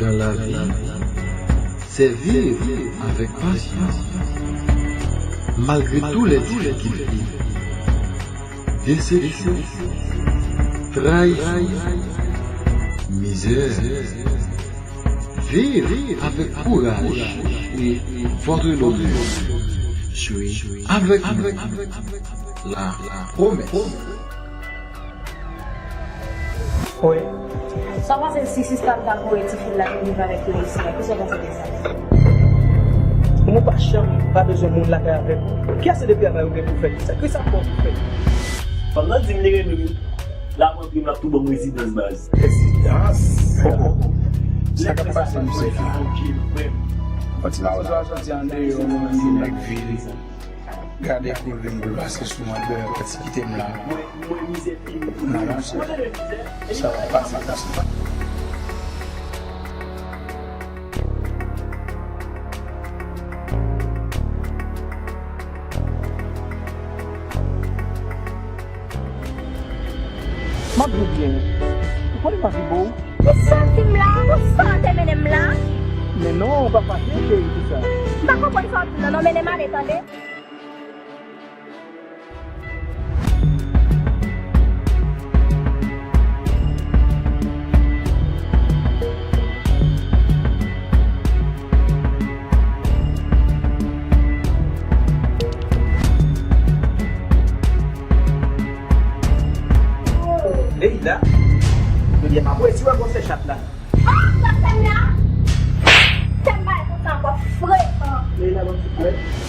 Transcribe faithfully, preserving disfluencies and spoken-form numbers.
Dans la vie, c'est vivre avec passion, malgré tous les difficultés, déceptions, trahisons, misère. Vivre avec courage et votre loto. Suis avec nous. La promesse. Wi. Sa w panse si sista m t al voye tifi l la vin viv avèk yo isi a? Kisa w panse de sa? Moun pa janm pa bezwen moun lakay avèk ou. Kiyès se de travay ou gen pou fè ki sa? Kisa w bon pou fè? Fanm nan di m li renmen m. L ap antre m, l ap tou ban m rezidans, baz. Rezidans? Sa k ap pase, mesye la? Yon ti mawozo a soti andeyò, mwen menm, nèg vil. Gade kou l vin boulvase sou mwen, dèyè pati kite m la. Nan monchè, sa va pase konsa. M ap viv byen. Ou konnen m ap viv bon. Ki sa w di m la? Pou sa w te mennen m la? Men non, ou pa fache, cheri, pou sa. M pa konprann sa w di m nan, non, mennen m ale, tande. Leila, Leila, m ap resi wè gwosè chat la. Ah, sa fè m la? Fè m bay konsa ankò, frekan. Leila, ban m ti frè.